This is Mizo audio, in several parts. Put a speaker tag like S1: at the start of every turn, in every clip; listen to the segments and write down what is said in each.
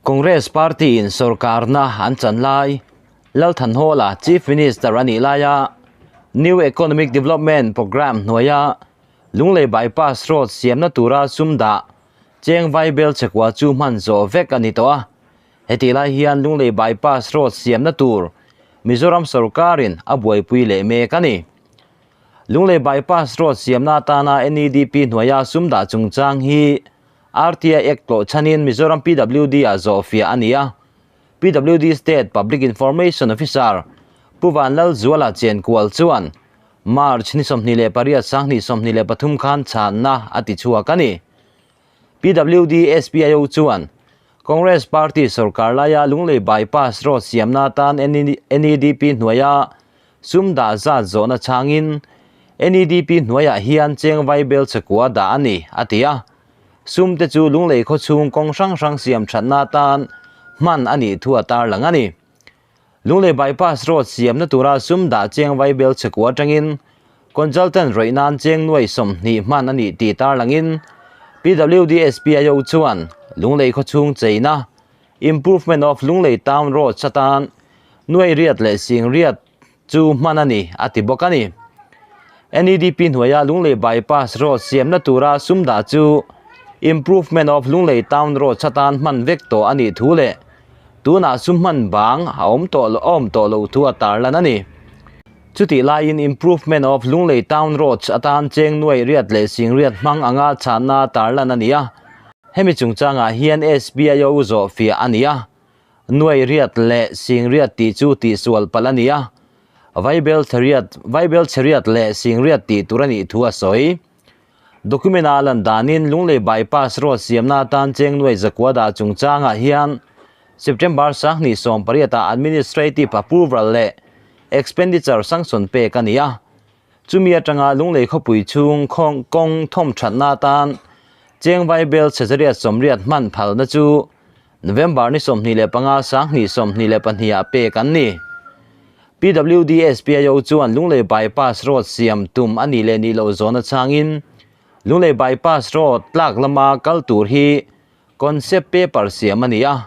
S1: Congress Party in sorkarna an chan lai, Lal Thanhawla Chief Minister a nih laia New Economic Development Programme hnuaia Lunglei Bypass Road siamna tura sum dah cheng vaibel chhekua chu hman zawh vek a ni tawh a. Hetih lai hian Lunglei Bypass Road siamna tur Mizoram sorkarin a buaipui leh mek a ni. Lunglei Bypass Road siamna atana NEDP hnuaia sum dah chungchang hi RTI Act tlawh chhanin Mizoram PWD ah zawhfiah a ni a. PWD State Public Information Officer Pu Vanlalzuala Chenkual chuan March ni 28 2023 khan chhanna a ti chhuak a ni. PWD SPIO chuan Congress Party sorkar laia Lunglei Bypass Road siamna atan NEDP hnuaia sum dah zat zawhna changin NEDP hnuaiah hian cheng vaibel chhekua dah a ni, a ti a. Sum te chu Lunglei khawchhung kawng hrang hrang siam thatna atan hman a nih thu a tarlang a ni. Lunglei Bypass Road siamna tura sum dah cheng vaibel chhekua atangin consultant rawih nan cheng nuai 20 hman a nih tih tarlangin PWD SPIO chuan Lunglei khawchhung cheina Improvement of Lunglei Town Roads atan nuai riat leh sing riat chu hman a ni, a ti bawk a ni. NEDP hnuaia Lunglei Bypass Road siamna tura sum dah chu Improvement of Lunglei Town Roads atan hman vek tawh a nih thu leh tunah sum hman bang a awm tawh awm tawh loh thu a tarlan a ni. Chutih laiin Improvement of Lunglei Town Roads atan cheng nuai riat leh sing riat hmang anga chhanna tarlan a ni a. Hemi chungchangah hian SBIO zawhfiah a ni a. Nuai riat leh sing riat tih chu tihsual palh a ni a, Vaibel chheriat, Vaibel chheriat leh sing riat tih tur a nih thu a sawi. Document a lan danin Lunglei Bypass Road siamna atan cheng nuai zakua dah chungchangah hian September 2018 ah Administrative Approval leh Expenditure Sanction pek a ni a. Chumi atanga Lunglei khawpui chhung kawng thawm thatna atan cheng Vaibel chheriat 80 hman phalna chu November ni 25 2022 ah pek an ni. PWD SPIO chuan Lunglei Bypass Road siam tum a nih leh nih loh zawhna changin Lunglei Bypass Road tlak lama kal tur hi concept paper siam a ni a.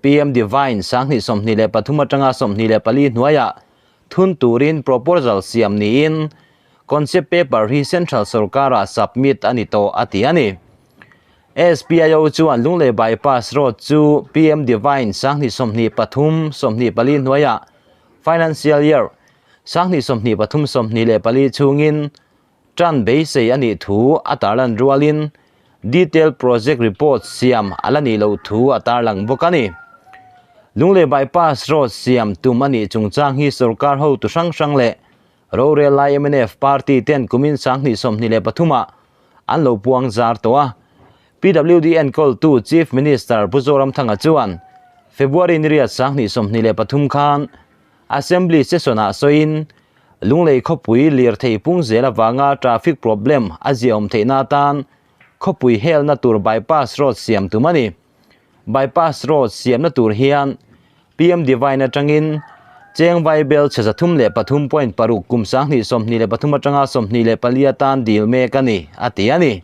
S1: PM Divine 2023 atanga 24 hnuaiah thun turin proposal siam niin concept paper hi Central sorkarah submit a ni tawh a ti a ni. SPIO chuan Lunglei Bypass Road chu PM Divine 2023 24 hnuaiah Financial Year 2023 24 chhungin tan beisei a nih thu a tarlan rualin detailed project report siam a la nih loh thu a tarlang bawk a ni. Lunglei Bypass Road siam tum a nih chungchang hi sorkar hotu hrang hrang leh rorel lai MNF party ten kumin 2023 ah an lo puang zar tawh a. PWD enkawltu Chief Minister Pu Zoramthanga chuan February ni riat 2023 khan Assembly session ah sawiin Lunglei khawpui lirthei pung zel avanga traffic problem a ziaawm theihna atan khawpui helna tur bypass road siam tum a ni. Bypass road siamna tur hian PM Divine atangin cheng vaibel chhe 303.6 kum 2023 atanga 24 atan dil mek a ni, a ti a ni.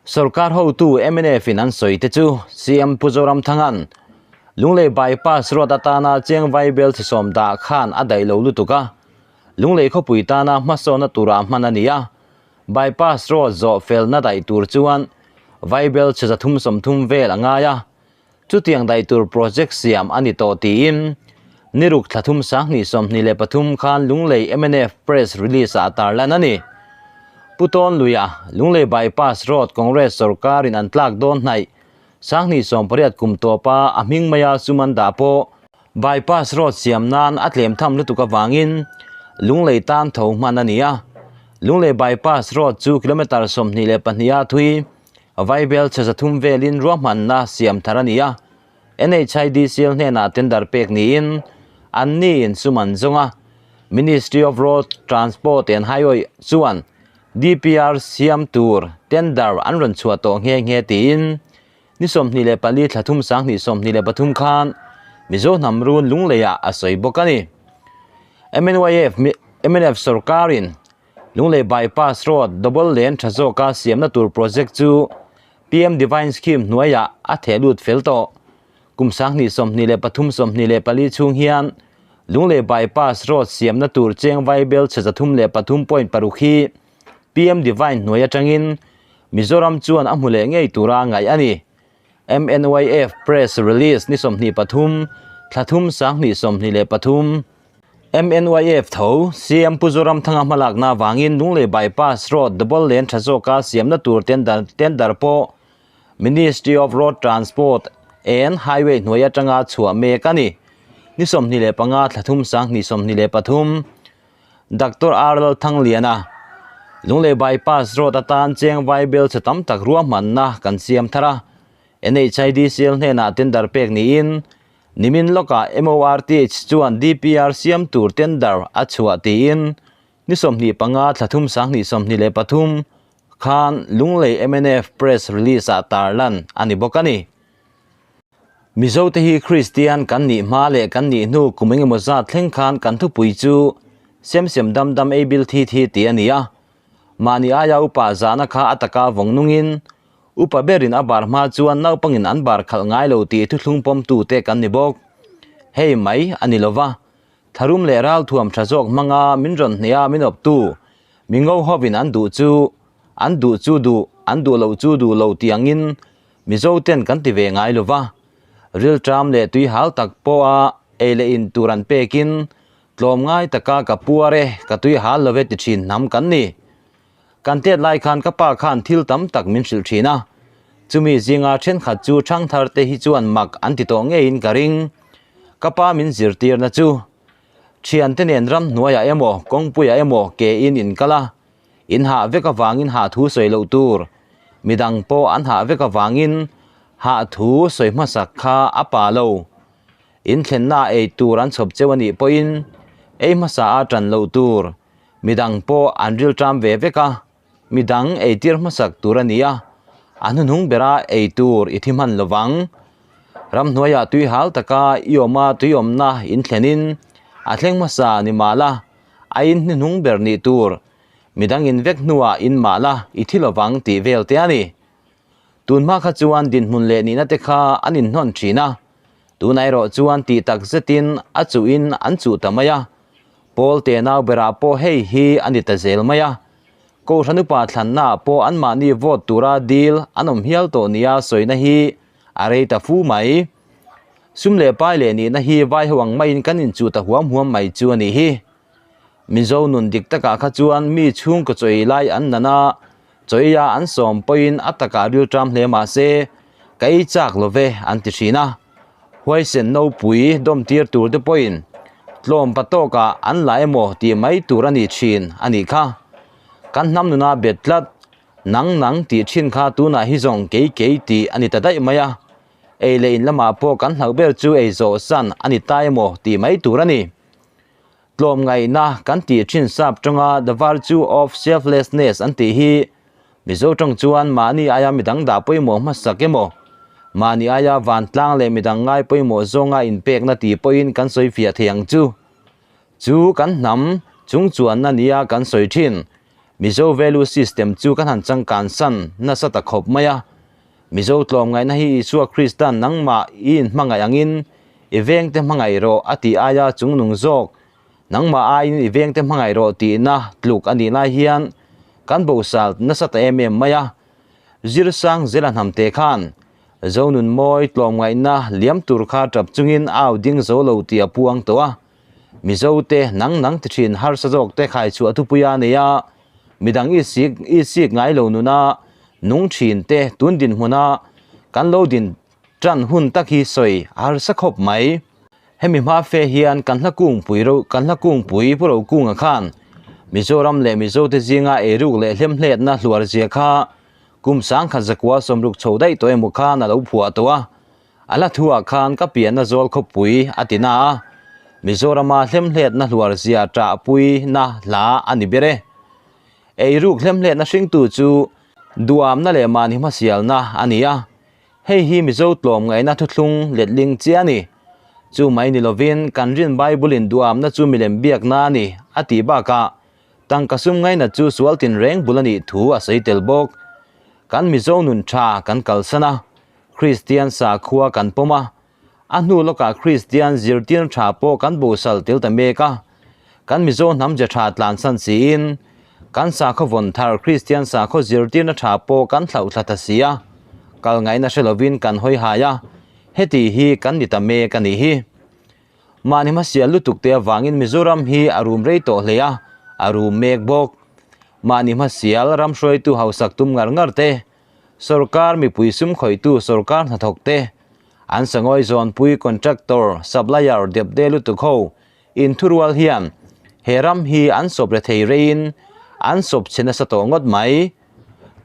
S1: Sorkar hotu MNF in an sawi te chu CM Pu Zoramthanga'n Lunglei Bypass Road atana cheng vaibel chhe sawm dah khan a daih lo lutuk a, Lunglei khawpui tana hmasawnna turah hman a ni a. Bypass Road zawh felna daih tur chuan vaibel chhe 330 vel a ngai a. Chutiang daih tur project siam a ni tawh tiin niruk thla thum 2023 khan Lunglei MNF press release ah tarlan a ni. Pu Tawn Luia, Lunglei Bypass Road Congress sorkarin an tlak dawn hnaih 2018 kum tawpa a hming maia sum an dah pawh Bypass Road siam nan a tlem tham lutuk awangin Lunglei tan tho hman a ni a. Lunglei Bypass Road chu kilometre 22 a thui Vaibel chhe 300 velin ruahmanna siam thar a ni a. NHIDCL hnenah tender pek niin an ni in sum an zawng a. Ministry of Road Transport and Highway chuan DPR siam tur tender an rawn chhuah tawh nghe nghe tiin ni 24 thla thum 2023 khan Mizo hnam run Lungleiah a sawi bawk a ni. MNYF MNF sorkarin Lunglei Bypass Road double lane tha zawka siamna tur project chu PM Divine Scheme hnuaiah a theh lut fel tawh. Kum 2023 24 chhung hian Lunglei Bypass Road siamna tur cheng vaibel chhe 303.6 hi PM Devine hnuai atangin Mizoram chuan a hmu leh ngei tura ngaih a ni. MNYF Press Release ni 23, thla thum 2023. MNYF tho, CM Pu Zoramthanga hmalakna avangin Lunglei Bypass Road double lane tha zawka siamna tur tender tender pawh Ministry of Road Transport and Highway hnuai atanga chhuah mek a ni. Ni 25 thla thum 2023. Doctor R Lalthangliana, Lunglei Bypass Road atan cheng vaibel chhe tam tak ruahmanna kan siam thar a, NHIDCL hnenah tender pek niin nimin lawkah MORTH chuan DPR siam tur tender a chhuah tiin ni 25 thla thum 2023 khan Lunglei mnf Press Release ah tarlan a ni bawk a ni. Mizo te hi Kristian kan nih hma leh kan nih hnu kum engemaw zat thleng khan kan thupui chu Sem sem dam dam ei bil thi thi tih a ni a. Mahni aia upa zahna kha a taka vawng nungin upa berin a bar hma chuan naupangin an bar khalh ngai lo tih thuthlung pawmtute kan ni bawk. Hei mai a ni lova, tharum leh ralthuam tha zawk hmanga min rawn hneha min awptu mingo hovin an duh chu an duh chu duh, an duh loh chu duh lo tih angin Mizo ten kan ti ve ngai lova, rilṭam leh tui hal tak pawha ei leh in tur an pekin tlawm ngai taka ka puar e, ka tui hal lo ve ti ṭhin hnam kan ni. Kan tet lai khan ka pa khan thil tam tak min hrilh ṭhin a, chumi zinga ṭhenkhat chu ṭhangthar te hi chuan mak an ti tawh ngeiin ka ring. Ka pa min zirtirna chu, Ṭhiante nen ramhnuaiah emaw, kawngpuiah emaw ke in in kal a, In hah vek avangin hah thu sawi loh tur, midang pawh an hah vek avangin hah thu sawi hmasak kha a pa lo. In thlenna ei tur an chhawp cheu a nih pawhin ei hmasa a ṭan loh tur, midang pawh an rilṭam ve vek a, midang ei tir hmasak tur a ni a, a hnuhnung bera ei tur i thi hman lovang. Ramhnuaiah tui hal taka i awma tui awmna in thlenin a thleng hmasa ni mahla, A in hnuhnung ber nih tur, midang in vek hnuah in mah la i thi lovang tih vel te a ni. Tun hma kha chuan dinhmun leh nihna te kha an inhnawn thin a, tunah erawh chuan tih tak zetin a chuhin an chuh ta mai a, Paul te nau berah pawh hei hi a ni ta zel mai a, Kohhran upa thlannaah pawh anmahni vote tura dil an awm hial tawh nia sawina hi a rei ta fu mai. Sum leh pai leh nihna hi vai ho ang maiin kan inchuh ta huam huam mai chu a nih hi. Mizo nun dik takah kha chuan mi chhungkaw chawi lai an nan a, chawiia an sawm pawhin a takah rilṭam hle mah se, ka ei chak lo ve an ti ṭhin a. Huaisen nopui dawmtir tur te pawhin tlawm pa tawkah an la emaw tih mai tur a ni ṭhin a nih kha. Kan hnam nuna bet tlat, nang nang tih ṭhin kha tunah hi zawng kei kei tih a ni ta daih mai a. Ei leh in lamah pawh kan hlauh ber chu ei zawh san a ni ta emaw tih mai tur a ni. Tlawmngaihna kan tih thin sap tawnga the virtue of selflessness an tih hi Mizo tawng chuan mahni aia midang dah pawimawh hmasak emaw, mahni aia vantlang leh midang ngai pawimawh zawnga inpekna tih pawhin kan sawi fiah thei ang chu. Chu kan hnam chungchuanna nia kan sawi thin Mizo value system chu kan han changkan san nasa ta khawp mai a. Mizo tlawmngaihna hi Isua Kristan nangmah i inhmangaih angin i vengte hmangaih rawh a tih aia chungnung zawk, nangmah aiin i vengte hmangaih rawh tihna tluk a nih lai hian kan bosal nasa ta em em mai a. Zirsang Zela Hnamte khan Zonunmawi tlawmngaihna liam tur kha tap chungin au ding zo lo tih a puang tawh a. Mizo te nang nang ti thin harsa zawk te khai chhuah thupuia a nei a, midang i sik i sik ngai lo nuna nung thin te tun dinhmuna kan lo din tan hun tak hi sawi a harsa khawp mai. Hemi hma fe hian kan hla kungpui ro kan hla kungpui pu Rokunga khan Mizoram leh Mizo te zinga eiruk leh hlemhletna hluar zia kha kum sangkhat zakua sawmruk chho daih tawh emaw khan a lo phuah tawh a. A hla thuah khan ka pianna zawl khawpui a ti na a, Mizorama hlemhletna hluar zia ṭahpuina hla a ni ber e. Eiruk hlemhletna hringtu chu duamna leh mahni hmasialna a ni a, hei hi Mizo tlawmngaihna thuthlung letling chiah a ni. Chu mai ni lovin kan rin Bible-in duamna chu milem biakna a ni a tih bakah tangka sum ngaina chu sual tinreng bul a nih thu a sawi tel bawk. Kan Mizo nun ṭha kan kalsan a, Kristian sakhua kan pawm a, A hnu lawkah Kristian zirtirna tha pawh kan bosal tel ta mek a. Kan Mizo hnam ze tha tlansan siin kan sakhaw vawn thar Kristian sakhaw zirtirna tha pawh kan thlauh thla ta si a, kal ngaihna hre lovin kan hawi hai a, heti hi kan ni ta mek a nih hi. Mahni hmasial lutuk te avangin Mizoram hi a rum rei tawh hle a, a rum mek bawk. Mahni hmasial ram hruaitu hausak tum ngar ngar te, Sorkar mipui sum khawihtu sorkar hnathawk te, an sangawi zawnpui contractor, supplier depde lutuk ho inthurual hian he ram hi an sawp re thei reiin an sawp chhe nasa tawh ngawt mai.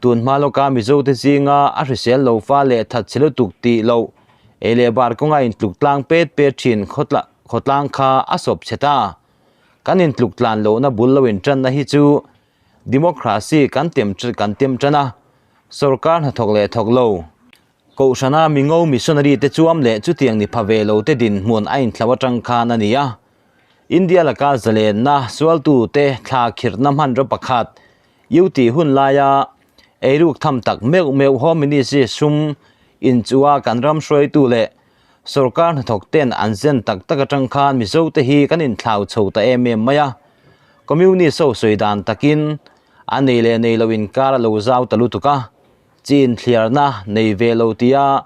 S1: Tun hma lawka Mizote zinga a hrisel lo fa leh that chhe lutuk tih loh ei leh bar kawnga intluk tlang pet pet thin khawtlang kha a sawp chhe ta. Kan intluk tlan lohna bul lo intanna hi chu Democracy kan tem kan tem tan a, sorkar hnathawk leh thawk lo. Kohhrana mingo missionary te chuam leh chutiang ni pha ve lo te dinhmun a inthlauh atang khan a ni a. India laka zalenna sualtu te thla khirhna hmanraw pakhat UT hun laia eiruk tham tak meuh meuh Home Ministry sum inchua kan ram hruaitu leh sorkar hnathawk ten an zen tak tak atang khan Mizo te hi kan inthlau chho ta em em mai a. Communist ho sawi dan takin a nei leh nei lo inkar a lo zau ta lutuk a, chi inthliarna nei ve lo tia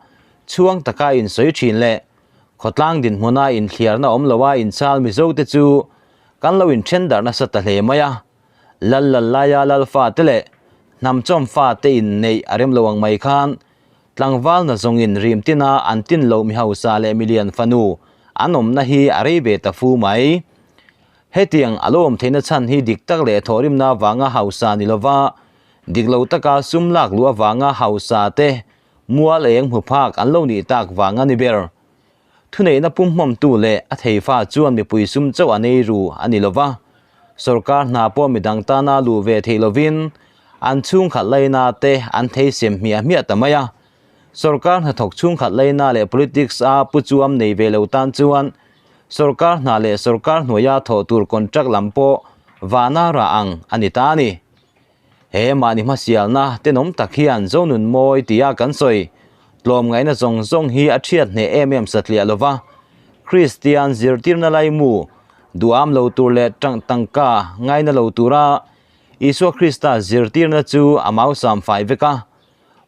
S1: chhuang taka insawi thin leh khawtlang dinhmuna inthliarna awm loa inchal Mizo te chu kan lo inthen darh nasa ta hle mai a. Lal lal laia lal fate leh hnam chawm fate inneih a rem lo ang mai khan Tlangval na zawngin rim tina an tin loh mi hausa leh milian fanu an awmna hi a rei ve ta fu mai. Hetiang a lo awm theihna chhan hi dik tak leh thawhrimna avanga hausa ni lova, dik lo taka sum lak luh avanga hausa te mual eng hmu phak an lo nih tak vang a ni ber. Thuneihna pumhmawmtu leh a theifa chuan mipui sum chauh a nei ru a ni lova, sorkar hna pawh midang tana luh ve theih lovin an chhungkhat laina te an thei sem hmiah hmiah ta mai a. Sorkar hnathawk chhungkhat laina leh politics a pu chuam nei ve lo tan chuan sorkar hna leh sorkar hnuaia thawh tur contract lam pawh vana rah ang a ni ta a ni. He mahni hmasialna tenawm tak hian Zonun mawi tia kan sawi tlawmngaihna zawng zawng hi a thiat hneh em em satliah lova, Kristian zirtirna laimu duham lo tur leh tangka ngaina lo tura Isua Krista zirtirna chu a mausam fai vek a.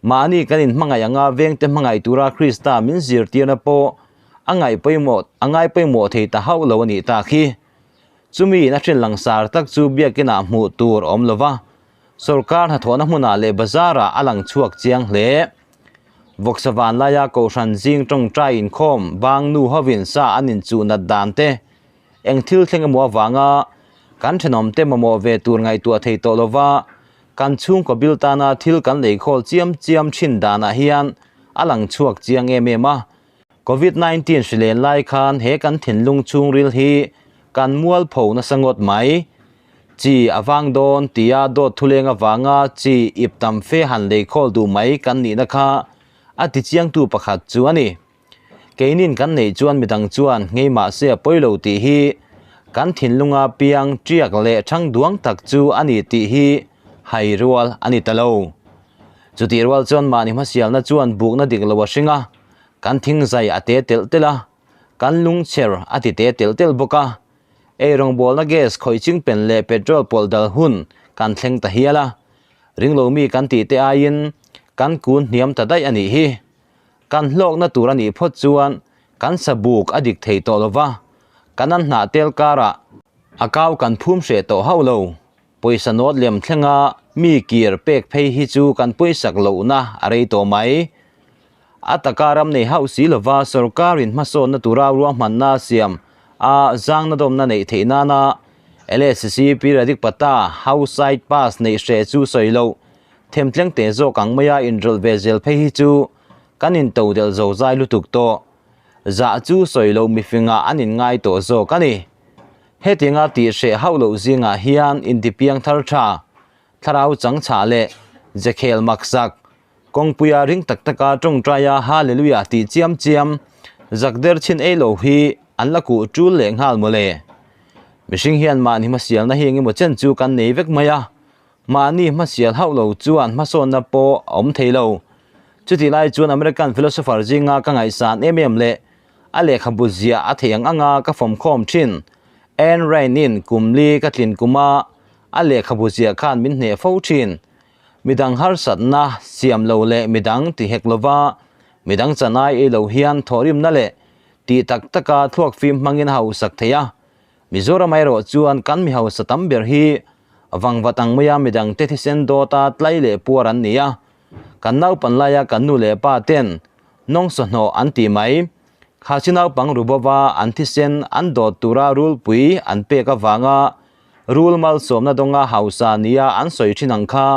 S1: Mahni kan inhmangaih anga vengte hmangaih tura Krista min zirtirna pawh a ngaihpawimawh a ngaipawimawh thei ta hauh lo a nih tak hi. Chumi in a hrin langsar tak chu biakinah hmuh tur a awm lo va, sorkar hnathawhna hmunah leh bazarah a lang chhuak chiang hle. Vawksa vanlaia Kohhran zing tawngtai inkhawm bang nu hovin sa an inchuh nat dan te, eng thil thleng emaw avanga kan thenawmte mamawh ve tur ngaihtuah thei tawh lova kan chhungkaw bil tana thil kan leikhawl chiam chiam thin danah hian a lang chhuak chiang em em a. Covid 19 hri len lai khan he kan thinlung chhungril hi kan mualpho nasa ngawt mai. Chi a vang dawn tia dawt thuleng avanga chi ip tam fe han leikhawl duh mai kan nihna kha a tichiangtu pakhat chu a ni. Keinin kan neih chuan midang chuan ngei mahse a pawi lo tih hi kan thinlunga piang tiak leh thang duang tak chu a ni tih hi hai rual a ni ta lo. Chutih rual chuan mahni hmasialna chuan bukna dik lo a hring a, Kan thing zai a te telh telh a, kan lungchher a ti te telh telh bawk a. Eirawngbawlna gas khawih ching pen leh petrol pawlh dal hun kan thleng ta hial a. Ringlo mi kan tih te aiin kan kun hniam ta daih a nih hi. Kan hlawkna tur a nih phawt chuan kan sabuk a dik thei tawh lo va, kan an hnah tel karah a kau kan phum hreh tawh hauh lo. Pawisa nawt lem thlenga mi kir pek phei hi chu kan pawisak lohna a rei tawh mai. A taka ram nei hauh si lova sorkarin hmasawnna tura ruahmanna siam a zangna dawmna neih theih nana LSC Periodic Patta House Side Pass neih hreh chu sawi loh themtleng teh zawk ang maia inrawlh ve zel phei hi chu kan intodelh zo zai lutuk tawh. Zah chu sawi loh mifingah an inngai tawh zawk a ni. Hetianga tih hreh hauh loh zingah hian intipiang thar tha, thlarau changchah leh zekhel maksak, Kawngpuia ring tak taka tawngtaia Hallelujah tih chiam chiam zak der chhin ei lo hi an la kuh tul leh nghal mawle. Mihring hian mahni hmasialna hi engemaw chen chu kan nei vek mai a, mahni hmasial hauh lo chuan hmasawnna pawh a awm thei lo. Chutih lai chuan American philosopher zinga ka ngaihsan em em leh. A lehkhabu ziah a theih ang anga ka fawmkhawm thin. Ayn Rand-in kum li ka tlin kuma a lehkhabu ziah khan min hneh fo thin. Midang harsatna siam lo leh midang ti hek lova midang chanai ei lo hian thawhrimna leh tih tak taka thluak fim hmangin a hausak thei a. Mizoram erawh chuan kan mi hausa tam ber hi vangvat ang maia midangte thisen dawta tlai leh puar an ni a. Kan naupan laia kan nu leh pa ten nawngsawhnawh an ti mai. Kha chi naupang ru bova an thisen an dawt tura rulpui an pek avanga rul malsawmna dawnga hausa nia an sawi thin ang kha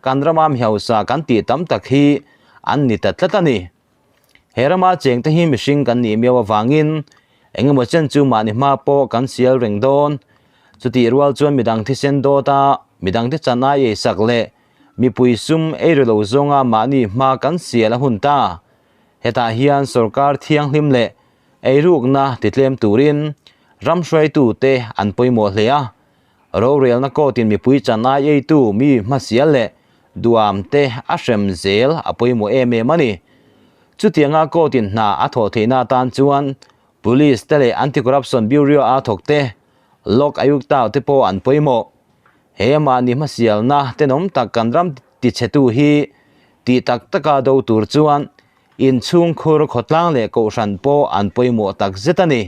S1: kan rama mi hausa kan tih tam tak hi an ni ta tlat a ni. He rama chengte hi mihring kan nih miau avangin engemaw chen chu mahni hma pawh kan sial reng dawn. Chutih rual chuan midang thisen dawta midangte chan ai eisak leh mipui sum ei ri lo zawnga mahni hma kan sial a hun ta. Hetah hian sorkar thianghlim leh eirukna titlem turin ram hruaitute an pawimawh hle a. Rorelna court-in mipui chan ai eitu mi hmasial leh duamte a hrem zel a pawimawh em em a ni. Chutianga court-in hna a thawh theihna atan chuan Police te leh Anti-Corruption Bureau a thawkte Lok Ayukta te pawh an pawimawh. He mahni hmasialna tenawm tak kan ram tichhetu hi tih tak taka do tur chuan inchhungkhur khawtlang leh kohhran pawh an pawimawh tak zet a ni.